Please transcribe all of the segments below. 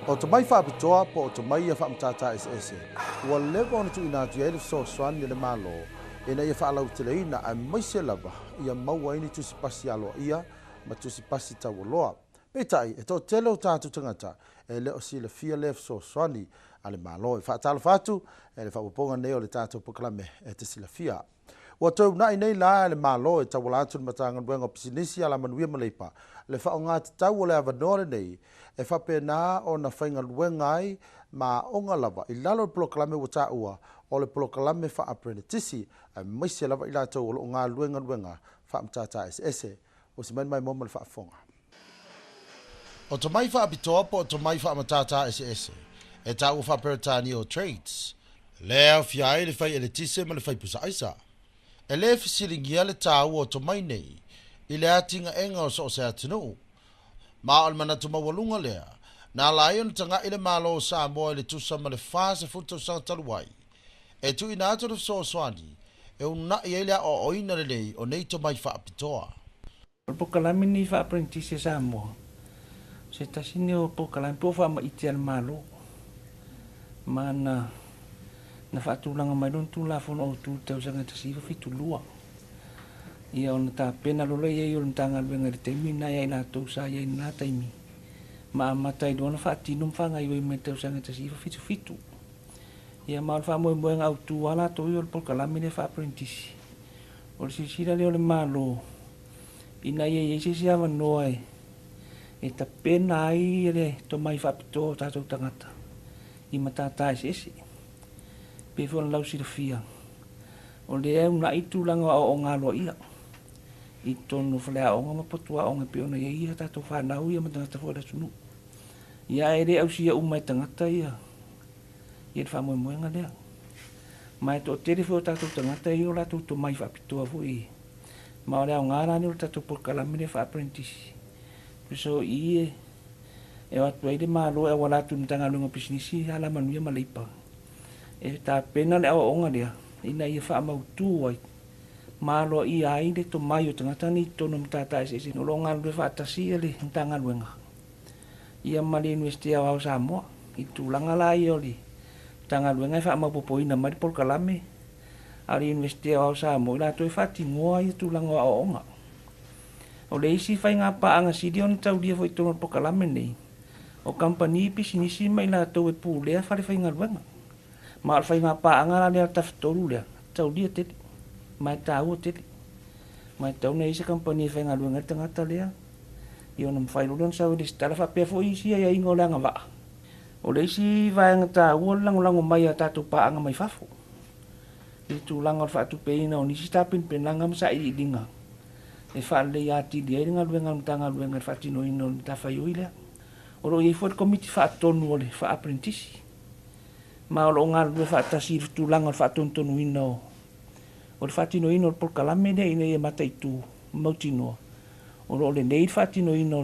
O tomai faapitoa po o tomai ia faamatata eseese ua leva ona tuuina atu i ai le fesoasoani a le Malo ina ia faalauteleina aemaise lava ia maua ai ni tusi pasi aloaia ma tusi pasi taualoa. Peitai, e toatele o tatou tagata e le o silafia lea fesoasoani a le Malo. E faatalofa atu i le faaopoopoga nei o le tatou polokalame e te silafia. Ua toe uunai nei la e le Malo e tauala atu i le Matagaluega o Pisinisi, Alamanuia ma Leipa le faaaoga tatau o le avanoa lenei e faapena ona faigaluega ai ma aoga lava i lalo o le polokalame ua taua o le polokalame faa-aperenitisi aemaise lava i latou o lo o galulue galuega faamatata eseese. Ua si mai maimoa ma le faafofoga. O tomai faapitoa po o tomai faamatata eseese e taua faa-Peretania o trades, lea e aofia ai le fai eletise ma le fai pusaaisa. E lē fesiligia le taua o tomai nei i le atinaega o so o se atunuu. Ma o le manatu maualuga lea, na ala ai ona taga'i le Malo o Samoa i le tusa ma le 40 tausaga talu ai, e tuuina atu le fesoasoani e uunai ai le aoaoina lelei o nei tomai faapitoa. O le polokalame lenei faa-aperenitisi a Samoa, o se tasi lenei o polokalame po o faamaite a le Malo. Ma na faatulaga mai lona Tulafono Autu i le tausaga e 1972. Ia ona tapena loa lea i ai o le Matagaluega i le taimi lena ia i latou sa i ai i lena taimi, ma amata ai loa ona faatino ma faagaoioi mai i le tausaga e 1977. Ia ma o le faamoemoega autu lava latou ia o le polokalame lea faa-aperenitisi, o le silasila lea o le Malo ina ia i ai se isi avanoa e tapena ai le tomai faapitoa o tatou tagata i matata eseese. Pei foi ona lausilafia, o lea e uunai le tulaga o aoaoga aloaia i totonu o faleaoga ma potuaoga e pei ona i ai ia tatou fanau ia ma tagata foi o le atunuu. Ia ae le ausia uma e tagata ia le faamoemoega lea. Ma e toatele foi o tatou tagata e i ai o latou tomai faapitoa foi. Ma o le aoga la lea o le tatou polokalame lea faa-aperenitisi. Tusa o i e o atu ai le Malo e auala atu i le Matagaluega o Pisinisi, Alamanuia ma Leipa, e tapena le aoaoga lea ina ia faamautu ai ma aloaia ai le tomai o tagata nei i totonu o matata eseese. O lo o galulue faatasi le Matagaluega ia ma le Iunivesite Aoao o Samoa i le tulaga la ia o le Matagaluega e faamaopoopoina mai le polokalame, a o le Iunivesite Aoao o Samoa i latou e faatinoa ia tulaga o aoaoga. O le isi faiga paaga sili ona taulia foi i totonu o le polokalame nei, o kamupani pisinisi ma i latou e pulea fale faigaluega. Ma o le faiga paaga la lea tafatolu lea, taulia tele, ma e taua tele. Ma e tatau ona i ai se kamupani e faigaluega ai le tagata lea, ia ona mafai loa lea ona sau e resitala faapea foi isi aiaiga o le agavaa. O le isi vaega taua le lagolago mai a tatou paaga mai fafo i le tulaga o le faatupeina o nisi tapenapenaga ma sailiiliga e faaleleia atili ai le galuega a le Matagaluega i le faatinoina o le matafaioi lea. O lo o i ai foi le komiti faatonu o le faa-aperenitisi, ma o lo o galulue faatasi i le tulaga o le faatonutonuina o le faatinoina o le polokalame lea ina ia mataitu mautinoa o lo o lelei le faatinoina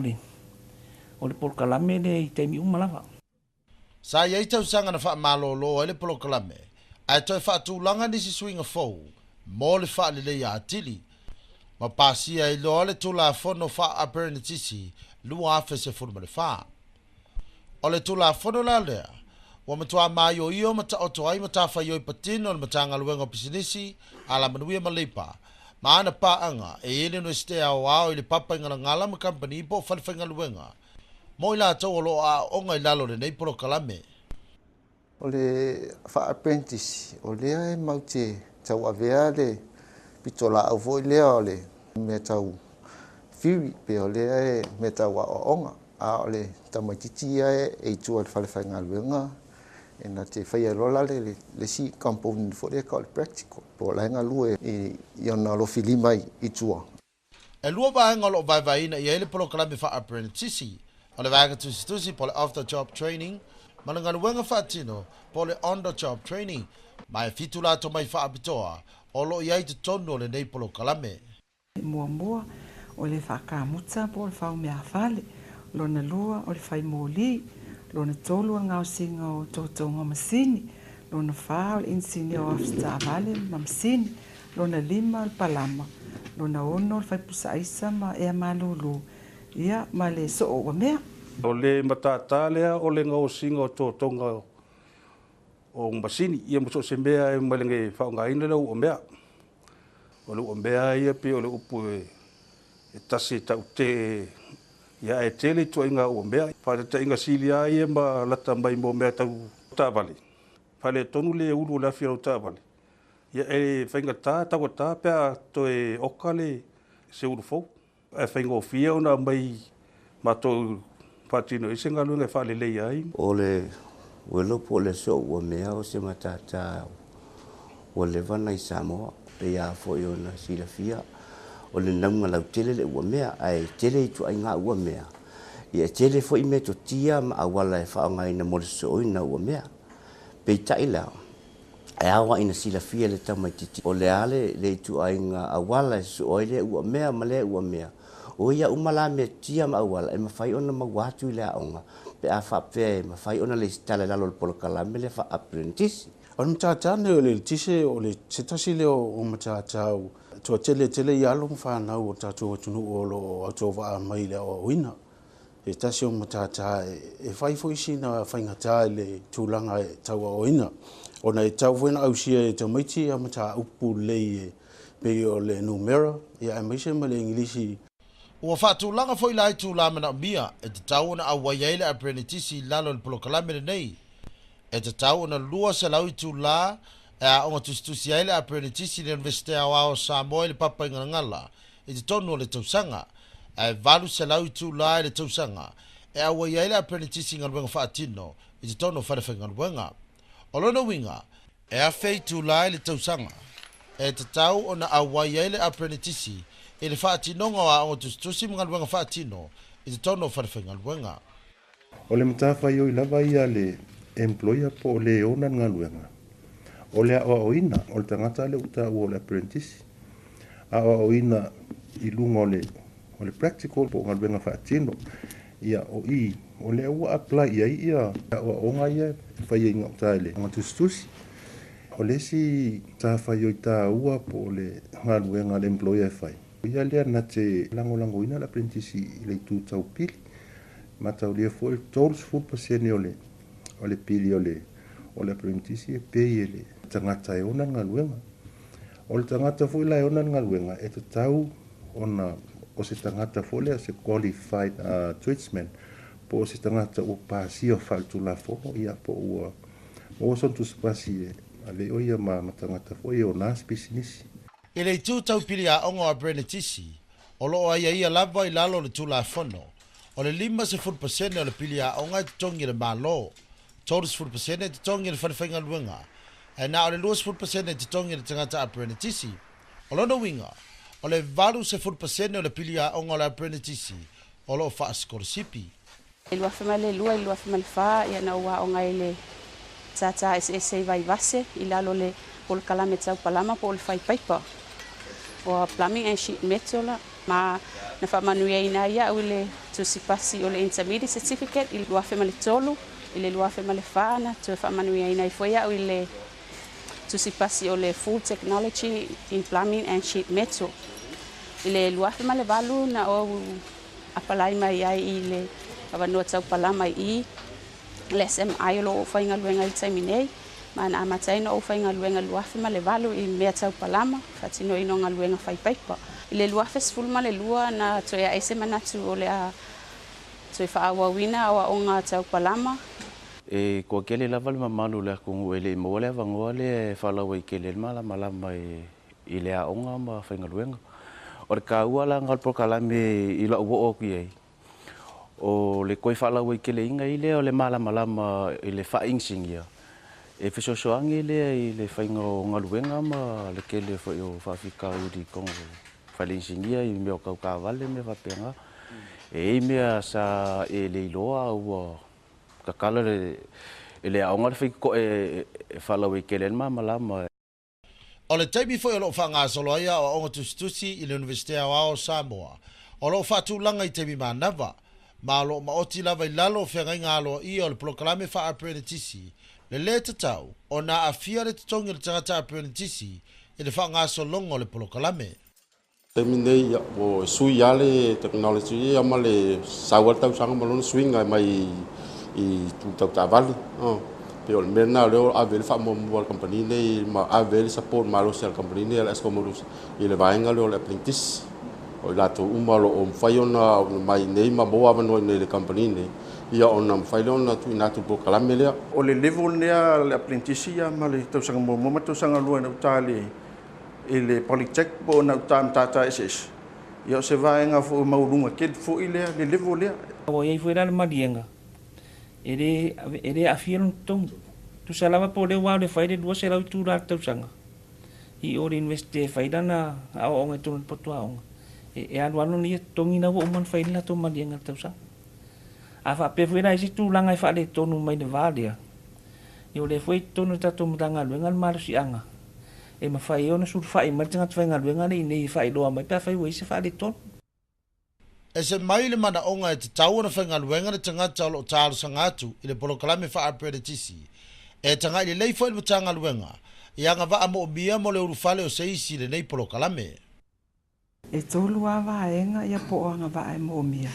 o le polokalame lea i taimi uma lava. Sa i ai tausaga na faamalōlō ai le polokalame, ae toe faatulaga nisi suiga fou mo le faaleleia atili, ma pasia ai loa le Tulafono Faa-Aperenitisi 2014. O le Tulafono la lea, ua matuā maioio ma taoto ai matafaioi patino a le Matagaluega o Pisinisi, Alamanuia ma Leipa, ma ana paaga e i ai le Iunivesite Aoao i le Papaigalagala ma kamupani po o fale faigaluega mo i latou o lo o aooga i lalo o lenei polokalame. O le faa-apprentice, o lea e matou te tauavea le pitolaau foi lea o le mea tau theory, pe o lea e mea tau aoaoga, a o le tamaititi ia e i tua i le fale faigaluega e na te faia loa la le isi component foi lea tau o le practical, po o la e galue i ona alofilima i tua. E lua vaega o lo o vaevaeina i ai le polokalame faa-aperenitisi, o le vaega tusitusi po o le off the job training ma le galuega faatino po o le on the job training, ma e 7 la tomai faapitoa o lo o i ai i totonu o lenei polokalame. Muamua o le faakamuta po o le faumeafale, lona lua o le faimoli, lona tolu o le gaosiga o totoga o masini, lona fa o le inisinia o afi taavale ma masini, lona lima o le palama, lona 6 o le faipusaaisa ma ea malūlū, ia ma le soo ua mea. O le matātā lea o le gaosiga o totoga o masini ia ma so o se mea e mai le faaaogaina le uamea. O le uamea ia pei o le upu e tasi e taute ia ae tele ituaiga uamea. Faataitaiga sili lava ia ma lata mai mo mea tau taavale, faaletonu le ulu o le afi o lau taavale, ia e faigata taugata pe a toe oka le se ulu fou. Ae faigofie ona aumai matou faatino ai se galuega e faaleleia ai. O le uelo po o le soo uamea o se matātā ua leva ona i Samoa. Pei lava foi ona silafia o le nauga lautele le uamea, ae tele ituaiga uamea. Ia e tele foi metotia ma auala e faaaogaina mo le sosooina o uamea. Peitai la, e ao lava ina silafia e le tamaitiiti o le a le ituaiga auala e sosoo ai lea uamea ma lea uamea. O ia uma la metotia ma auala e mafai ona maua atu i le aoga pe a faapea e mafai ona lesitala i lalo o le polokalame lea faa-apprentice. O le matātā lenei o le eletise o le se tasi lea o matātā ua toatele tele i alo ma fanau o le tatou atunuu o lo o autovaa mai i le aoaoina. Se tasi o matātā e fai foi sina faigata i le tulaga e tauaoaoina, ona e tatau foi ona ausia e tamaiti ia mataupu lelei e pei o le numera ia aemaise ma le Igilisi. Ua faatulaga foi la itulā manaomia e tatau ona auai ai le aperenitisi i lalo o le polokalame lenei. E tatau ona 200 itulā e aoga tusitusi ai le aperenitisi i le Iunivesite Aoao o Samoa i le Papaigalagala i totonu o le tausaga, ae 800 itulā i le tausaga e auai ai le aperenitisi i galuega faatino i totonu o falefaigaluega. O lona uiga, e 1,000 itulā i le tausaga e tatau ona auai ai le aperenitisi i le faatinoga o aoga tusitusi ma galuega faatino i totonu o falefaigaluega. O le matafaioi lava ia a le employer po o le ona le galuega, o le aoaoina o le tagata lea ua taua o le apprentice, aoaoina i luga o le o le practical po o galuega faatino. Ia, o i, o lea ua apply i ai ia aoaoga ia e faia i gauta i le tusitusi. O le isi matafaioi taua po o le galuega a le employer e fai, o ia lea na te lagolagoina le apprentice i le itu tau pili. Mataulia foi le 30% o le o le pili o le o le apprentice e pay e le tagata e ona le galuega. O le tagata foi la e ona le galuega e tatau ona o se tagata foi lea se qualified tradesman po o se tagata ua pasia faaletulafono ia po ua maua sona tusipasi e ave ai o ia ma tagata foi e ona se pisinisi. I le itu tau pili aoga o aperenitisi, o lo o aiaia lava i lalo o le Tulafono, o le 50% o le pili aoga e totogi e le Malo, 30% e totogi e le fale faigaluega, ae na o le 20% e totogi e le tagata aperenitisi. O lona uiga, o le 80% o le pili aoga o le aperenitisi o lo o faasikolasipi. I le 2002 i le 2004, ia na ou aoga ai i le matata eseese i Vaivase i lalo o le polokalame tau palama po o le fai paipa o plumbing and sheet metal ma na faamanuiaina ai au i le tusi pasi o le intermediate certificate i le 2003. I le 2004 na toe faamanuiaina ai foi au i le tusi pasi o le full technology in plumbing and sheet metal. I le 2008 na ou apalai mai ai i le avanoa tau palama i le SMI o lo o ou faigaluega ai i le taimi nei, ma na amata ai ona ou faigaluega i le 2008 i mea tau palama, faatinoina o galuega fai paipa. I le 2012 na toe ae se manatu o le a toe faaauauina aoaoga tau palama. E toatele lava le mamalu o le atunuu e le i maua le avanoa lea e faalauaitele ai le malamalama i le aoga ma faigaluega. O le taua la lena o le polokalame i la'u oo atu i ai, o le toe faalauaiteleina ai lea o le malamalama i le faainisinia e fesoasoani lea i le faiga o galuega ma le tele foi o faafitauli i totonu o fale-inisinia i mea o tau taavale ma mea faapena. E i ai mea sa e le iloa a ua tatala e le aoga le faitotoe e faalauaitele ai le malamalama. O le taimi foi o lo o faagasolo ai aoaoga tusitusi i le Iunivesite Aoao o Samoa, o lo o faatulaga i taimi manava, ma o lo o maoti lava i lalo o feagaiga aloaia o le polokalame faa-aperenitisi, le lē tatau ona aafia le totogi o le tagata aperenitisi i le faagasologa o le polokalame. Taimi nei ua sui lava le technology ia ma le sau lava le tausaga ma lona suiga mai i itu tau taavale. Pei o le mea lena o lea ua ave ai le faamuamua a le kamupani nei ma ave ai le support malosi a le kamupani nei a le Eskom Motors i le vaega lea o le apprentice. O i latou uma o lo o mafai ona mai nei ma maua avanoa i inei i le kamupani nei, ia ona mafai lea ona tuuina atu i le polokalame lea. O le level lea a le apprentice ia ma le tausaga muamua ma le tausaga lua ina uta i le Polytech po o ina uta i matata eseese, ia o se vaega foi maualuga tele foi lea le level lea. Ua i ai foi la le maliega e le e le aafia lona totogi. Tusa lava po o lea ua alu e fai le 200 itula i le tausaga i o le University e fai lana aoaoga i totonu o le potu aoga, e alu lava lona ia totogi na ua uma ona fai ai le latou maliega i le tausaga. A faapea foi la i isi tulaga e faaletonu mai le va lea, ia o lea foi e i totonu o le tatou Matagaluega le malosiaga e mafai ai ona sulufai mai le tagata faigaluega lea i inei e faailoa mai pe afai ua i ai se faaletonu. Ese mai le manaoga e tatau ona faigaluega le tagata o lo o talosaga atu i le polokalame faa-aperenitisi. E tagai lelei foi le Matagaluega i agavaa moomia mo le ulufale o se isi i lenei polokalame. E tolu lava vaega ia po o agavaa e moomia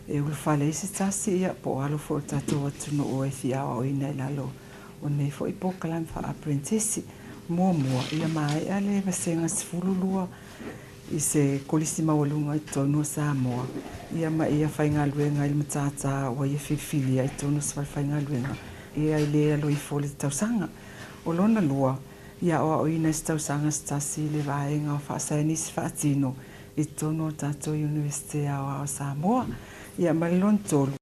e ulufale ai se tasi ia po o alo foi o le tatou atunuu e fia aoaoina i lalo o lenei foi polokalame faa-aperenitisi. Muamua, ia maea le vasega 12 i se kolisi maualuga i totonu o Samoa, ia ma ia faigaluega i le matata ua ia filifilia i totonu o se falefaigaluega, ia i le alo ifo o le tausaga. O lona lua, ia aoaoina i se tausaga se tasi i le vaega o faasaenisi faatino i totonu o le tatou Iunivesite Aoao o Samoa. Ia ma le lona tolu,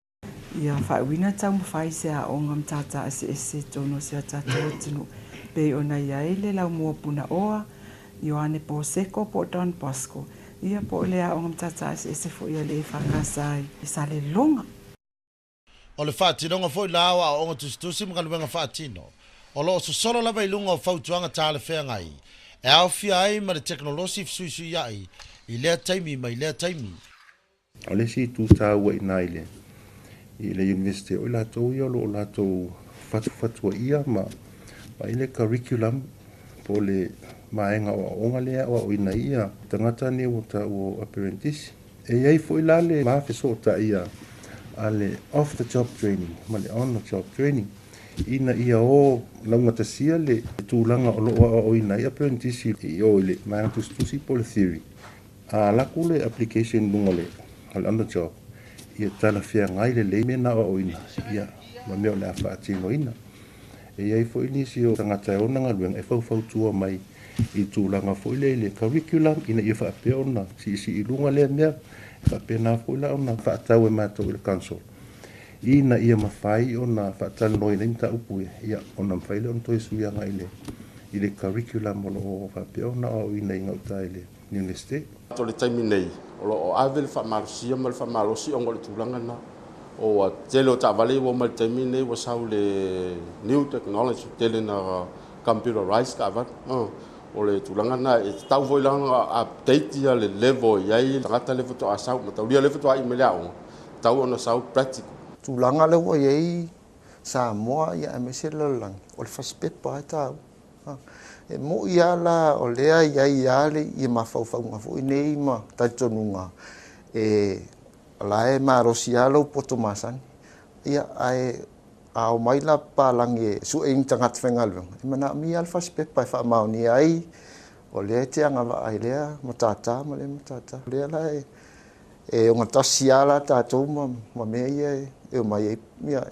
ia faauiina taumafai i se aoga matata eseese i totonu o si a tatou atunuu, pei ona i ai le Laumua Punaoa, Ioane Poseko po o Don Bosco, ia po o le aoga matata eseese foi a le EFKS i Salelologa. O le faatinoga foi la o aoaoga tusitusi ma galuega faatino, o lo o sosolo lava i luga o fautuaga talafeagai e aofia ai ma le tekonolosi fesuisuia'i i lea taimi mai lea taimi. O le isi itu taua i ina i le i le University o i latou ia o lo o latou fatufatuaia ma i le curriculum po o le vaega o aoaoga lea e aoaoina ai ia tagata nei ua taua o apprentice. E i ai foi la le va fesootai a le off the job training ma le on the job training ina ia o laugatasia le tulaga o lo o aoaoina ai apprentice i o i le vaega tusitusi po o le theory. A alu atu le application i luga o le on the job, ia talafeagai lelei mea na aoaoina ia ma mea o le a faatinoina. E i ai foi nisi o tagata e ona galuega e faufautua mai i tulaga foi lea i le curriculum ina ia faapea ona siisii i luga lea mea, e faapena foi la ona faatau e matou i le council ina ia mafai ona faatalanoaina ai mataupu ia, ona mafai lea ona toe sui agai i le curriculum o lo o faapea ona aoaoina i gauta i le Universite. O le taimi nei, o lo o ave le faamalosia ma le faamalosi ona o le tulaga lena. O le tele o taavale ua omai i le taimi lenei ua sau le new technology, tele ina computerized taavale. O le tulaga lena, e tatau foi la ona update le level e i ai le tagata lea faatoa sau, mataulia lea faatoa iu mai le aoga, tatau ona sau practical. Tulaga lea ua i ai Samoa aemaise le lalolagi, o le fasipepa e taua. E mo'i lava la o lea e i ai lava le ia mafaufauga foi nei ma talitonuga e o la e malosi lava lou poto masani. Ia, ae a omai la papalagi e sue i ni tagata faigaluega, e manaomia lava le fasipepa e faamaonia ai o lea e te agavaa i lea matata ma lea matata. O lea la e ogatasi lava la tatou ma mea ia e omai ai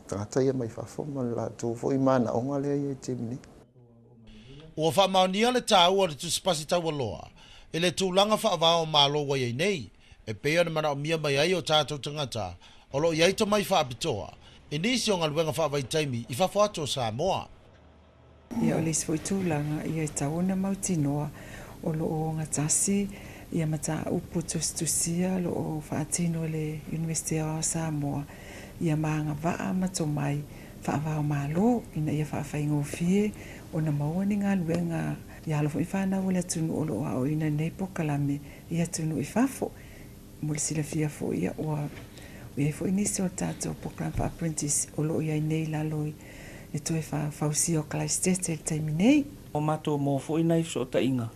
tagata ia mai fafo ma le latou foi manaoga lea e i ai i le taimi nei. Ua faamaonia le taua o le tusipasi taualoa i le tulaga faavao o Malo ua i ai nei, e pei ona manaomia mai ai o tatou tagata o lo o i ai tomai faapitoa i nisi o galuega faavaitaimi i fafo atu o Samoa. Ia, o le isi foi tulaga, ia e tatau ona mautinoa o lo o ogatasi ia mataupu tusitusia o lo o faatino e le Iunivesite Aoao o Samoa ia ma agavaa ma tomai faava-o-Malo ina ia faafaigofie ona maua ni galuega i alo foi fanau o le atunuu o lo o aoaoina i lenei polokalame i atunuu i fafo. Mo le silafia foi, ia, ua i ai foi nisi o le tatou polokalame faa-apprentice o lo o i ai nei i lalo i le toe fausia o Kalaisitete i le taimi nei. Ua matou maua foi nai fesootaiga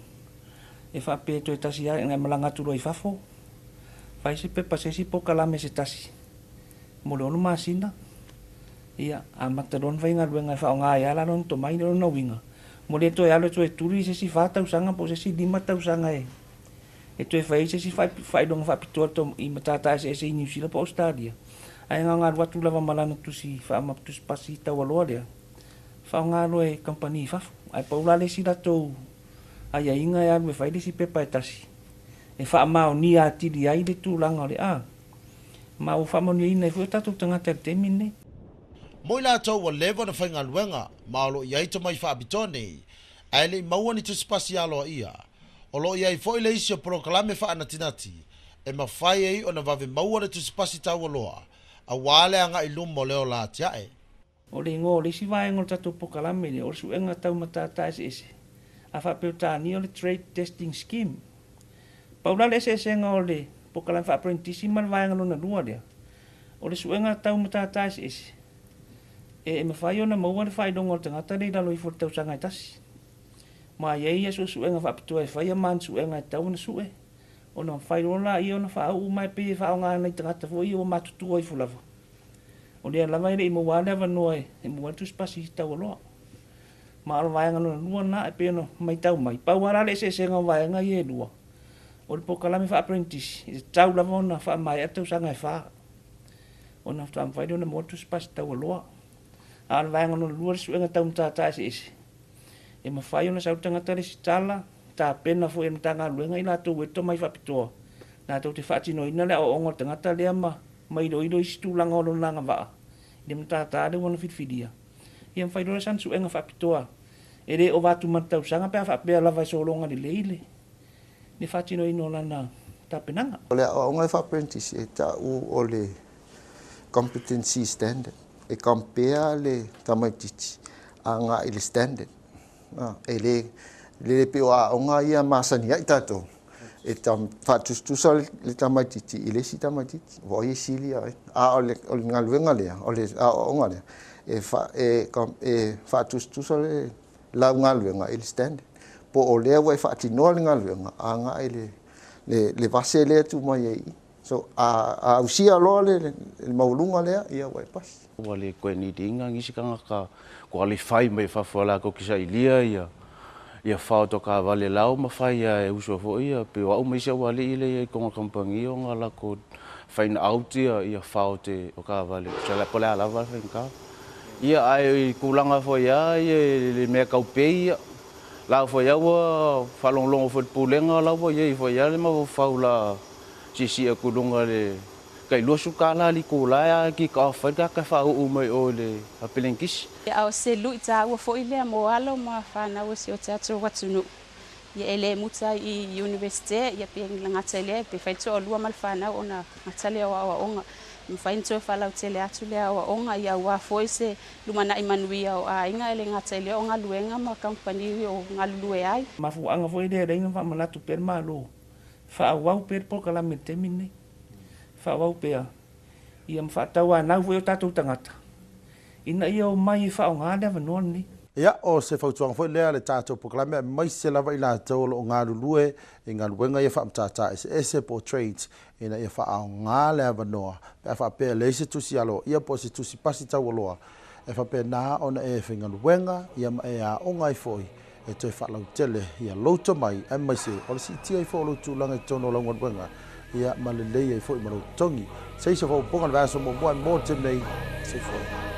E faapea e toe tasi lava ina e malaga atu loa i fafo, fai se pepa se isi polokalame se tasi mo le 6 masina, ia amata loa ona faigaluega e faaaoga ai lava la lona tomai le lona uiga, mo le toe alu e toe tuli i se isi 4 tausaga po o se isi 5 tausaga e toe fai ai se isi faailoga faapitoa i matata eseese i Niu Sila po o Ausetalia, ae na ona alu atu lava ma lana tusi tusi pasi taualoa lea, faaaoga loa e kamupani i fafo. Ae pau la le isi latou aiaiga e alu e fai le isi pepa e tasi, e faamaonia atili ai le tulaga o le a, ma ua faamaoniaina ai foi o tatou tagata i le taimi lenei. Mo i latou ua leva ona faigaluega ma o loo i ai tomai faapitoa nei, ae le i maua ni tusipasi aloaia. O loo i ai foi le isi o polokalame faanatinati e mafai ai ona vave maua le tusipasi taualoa, auā le agai i luma o le ola atiae. O le igoa o le isi vaega o le tatou polokalame lea, o le suega tau matata eseese, a faa-Peretania o le Trade Testing Scheme. Pau la le eseesega o le polokalame faa-apprentice ma le vaega lona lua lea, o le suega tau matata eseese, e mafai ona maua le faailoga o le tagata lea i lalo ifo o le tausaga e tasi. Ma e i ai ia suesuega faapitoa e faia ma ana suega e tatau ona sue, ona mafai loa laia ona faauu ma e pei e faaaoga nai tagata foi ia ua matutua ifo lava. O lea lava e le i maua lava le avanoa e maua ai le tusipasi taualoa. Ma o le vaega lona lua lena e pei ona matau mai, pau lava la le eseesega o vaega ia e lua, o le polokalame faa-apprentice, e tatau lava ona faamaea tausaga e 4, ona faatoa mafai lea ona maua le tusipasi taualoa. A o le vaega lona lua le suega tau matata eseese, e mafai ona sau le tagata le isi tala, tapena foi e le Matagaluega i latou e tomai faapitoa, latou te faatinoina le aoaoga o le tagata lea ma iloilo isi tulaga o lona agavaa i le matata lea ua ona filifilia. Ia mafai loa sana suega faapitoa, e le ova atu ma le tausaga pe a faapea lava e sologa lelei le faatinoina o lana tapenaga. O le aoaoga e faa-apprentice e ta'u o le competency standard, e compare le tamaitiiti aga'i le standard. E le le pei o aoga ia masani ai tatou, e faatusatusa le tamaitiiti i le isi tamaitiiti ua o ai e sili ai, a o le galuega lea o le aoaoga lea e faatusatusa le lau galuega i le standard, po o lea ua e faatinoa le galuega aga'i le vase lea e tuu mai ai i. So a ausia loa le maualuga lea, ia ua e pasi. Ua le koe niliga nisi tagata qualify mai fafo latou te sailia ia fao to taavale lao ma fai e uso foi ia pe o au ma isi aualii lea i totonu o kamupani ona latou find out ia fao te o taavale tusa po o le a lava le faigata. Ia ae i tulaga foi lava ia le mea tau pei ia la foi lava ua faalogologo foi i le pulega la ua i ai foi lava le mafaufau la siisii atu i luga le tai $20 le itula e kick off ai le tagata e faauu mai o i le aperenitisi. A o se lu'i tāua foi lea mo alo ma fanau o si o tatou atunuu. Ia e le muta i universite, ia pe gata i lea, pe fai toalua ma le fanau ona gata lea o aoaoga. E mafai ona toe faalautele atu le aoaoga, ia auā foi se lumanai manuia o aiga e le gata i lea o galuega ma kamupani o galulue ai. Mafuaaga foi lea e leai ona faamanatu pea le Malo, faaauau pea le polokalame i le taimi lenei. Faaauau pea, ia ma faatauanau foi o tatou tagata, ina ia omai e faaaoga le avanoa lenei. Ia, o se fautuaga foi lea le tatou polokalame aemaise lava i latou o loo galulue i galuega ia faamatata eseese po o trades, ina ia faaaoga le avanoa pe a faapea e leai se tusi aloaia po o se tusi pasi taualoa e faapena ona e faigaluega ia ma e aoga ai foi e toe faalautele ia lou tomai aemaise o le siitia ai foi o lou tulaga i totonu o lau galuega ia ma lelei ai foi ma lou totogi. Se isi o faaopoopoga i le vaiaso muamua mo le taimi nei, soifua.